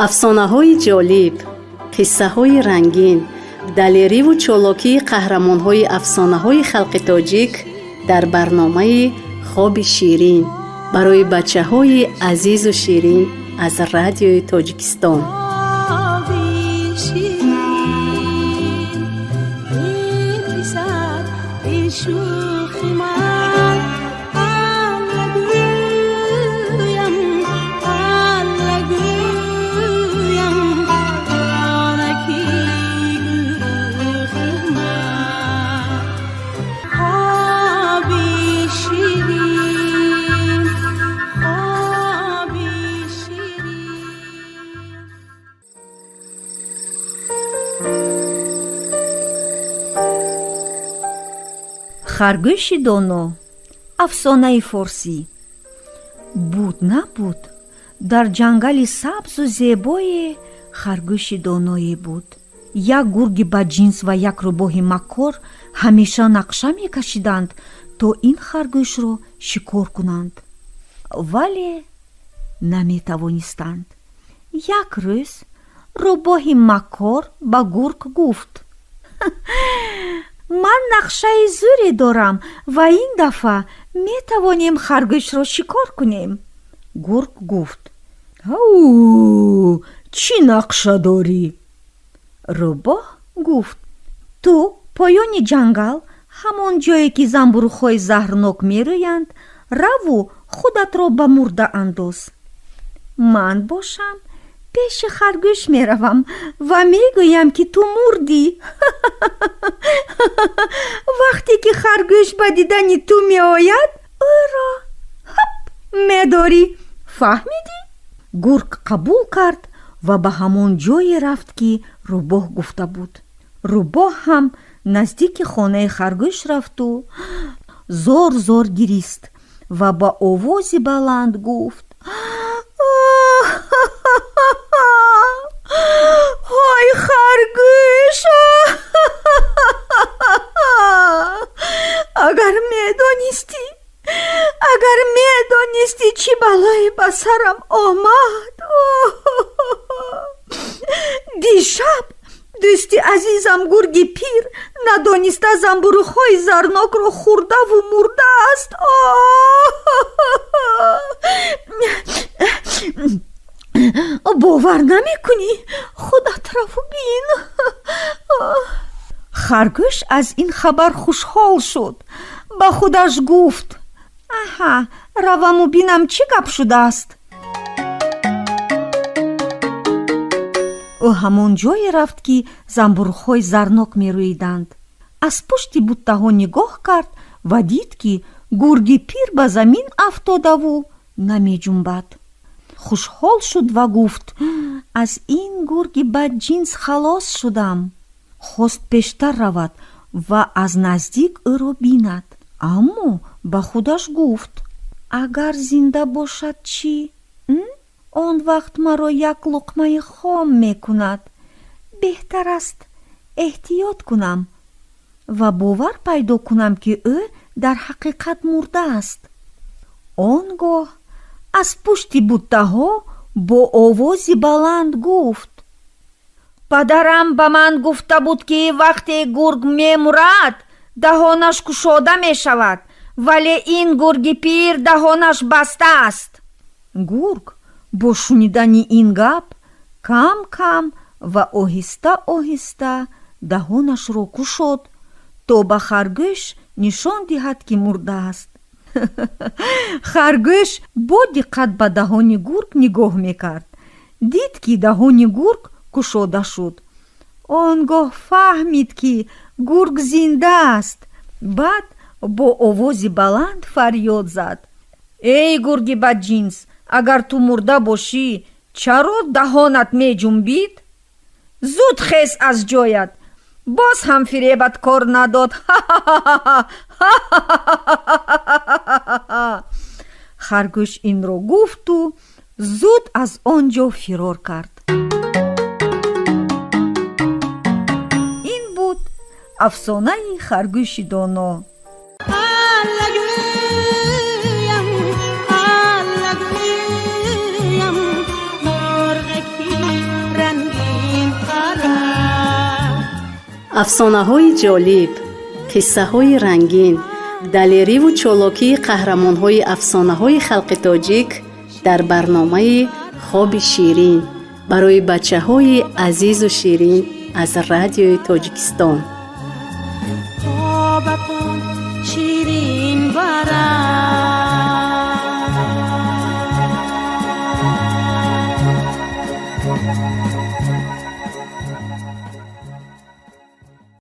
Афсонаҳои ҷолиб, қиссаҳои рангин, далериву чолокии қаҳрамонҳои афсонаҳои халқи тоҷик дар барномаи «Хоби ширин» барои бачаҳои азизу ширин аз Радиои Тоҷикистон. Хоби ширин, эй писар, эй шӯхи ман, Алла гӯям, Алла гӯям, ҷонаки гулрухи ман. Хоби ширин, хоби ширин. Харгӯши доно. Афсонаи форсӣ. Буд, набуд, дар ҷангали сабзу зебое харгӯши доное буд. Як гурги баҷинс ва як рӯбоҳи маккор ҳамеша нақша мекашиданд, то ин харгӯшро шикор кунанд, вале наметавонистанд. Як рӯз рӯбоҳи маккор ба гург гуфт: «Ман нақшаи зӯре дорам ва ин дафъа метавонем харгӯшро шикор кунем». Гург гуфт: «Ау, чӣ нақша дорӣ?» Рӯбоҳ гуфт: «Ту поёни ҷангал, ҳамон ҷое ки занбурухҳои заҳрнок мерӯянд, раву худатро ба мурда андоз. Ман бошам, пеши харгӯш меравам ва мегӯям, ки ту мурдӣ. Вақте ки харгӯш ба дидани ту меояд, ӯро ҳап медорӣ. Фаҳмидӣ?» Гург қабул кард ва ба ҳамон ҷое рафт, ки рӯбоҳ гуфта буд. Рӯбоҳ ҳам наздики хонаи харгӯш рафту зор зор гирист ва ба овози баланд гуфт: «Ҳой, харгӯш, агар медонистӣ, агар медонистӣ, чӣ балое ба сарам омад! Дишаб дӯсти азизам, гурги пир, надониста занбурухҳои заҳрнокро хӯрдаву мурдааст. Бовар намекунӣ? Худат раву бин». Харгӯш аз ин хабар хушҳол шуд. Ба худаш гуфт: «Аҳа, раваму бинам, чӣ гап шудааст». Ӯ ҳамон ҷое рафт, ки занбурухҳои заҳрнок мерӯиданд. Аз пушти буттаҳо нигоҳ кард ва дид, ки гурги пир ба замин афтодаву намеҷунбад. Хушҳол шуд ва гуфт: «Аз ин гурги бадҷинс халос шудам». Хост пештар равад ва аз наздик ӯро бинад, аммо ба худаш гуфт: «Агар зинда бошад чӣ? Он вақт маро як луқмаи хом мекунад. Беҳтар аст эҳтиёт кунам ва бовар пайдо кунам, ки ӯ дар ҳақиқат мурдааст». Он гоҳ аз пушти буттаҳо бо овози баланд гуфт: «Падарам ба ман гуфта буд, ки вақте гург мемурад, даҳонаш кушода мешавад, вале ин гурги пир даҳонаш баста аст». Гург бо шунидани ин гап кам кам ва оҳиста оҳиста даҳонашро кушод, то ба харгӯш нишон диҳад, ки мурдааст. Харгӯш бо диққат ба даҳони гург нигоҳ мекард. Дид, ки даҳони гург кушода шуд. Он гоҳ фаҳмид, ки гург зинда аст. Баъд бо овози баланд фарёд зад: «Эй гурги бадҷинс, агар ту мурда бошӣ, чаро даҳонат меҷунбид? Зуд хез аз ҷоят! Боз ҳам фиребат кор надод». Харгӯш инро гуфту зуд аз он ҷо фирор кард. Ин буд афсонаи харгӯши доно. Алла гӯям, Алла гӯям, мурғаки. Афсонаҳои ҷолиб, қиссаҳои рангин, далериву чолокии қаҳрамонҳои афсонаҳои халқи тоҷик дар барномаи «Хоби ширин» барои бачаҳои азизу ширин аз Радиои Тоҷикистон. Хобатон ширин барад.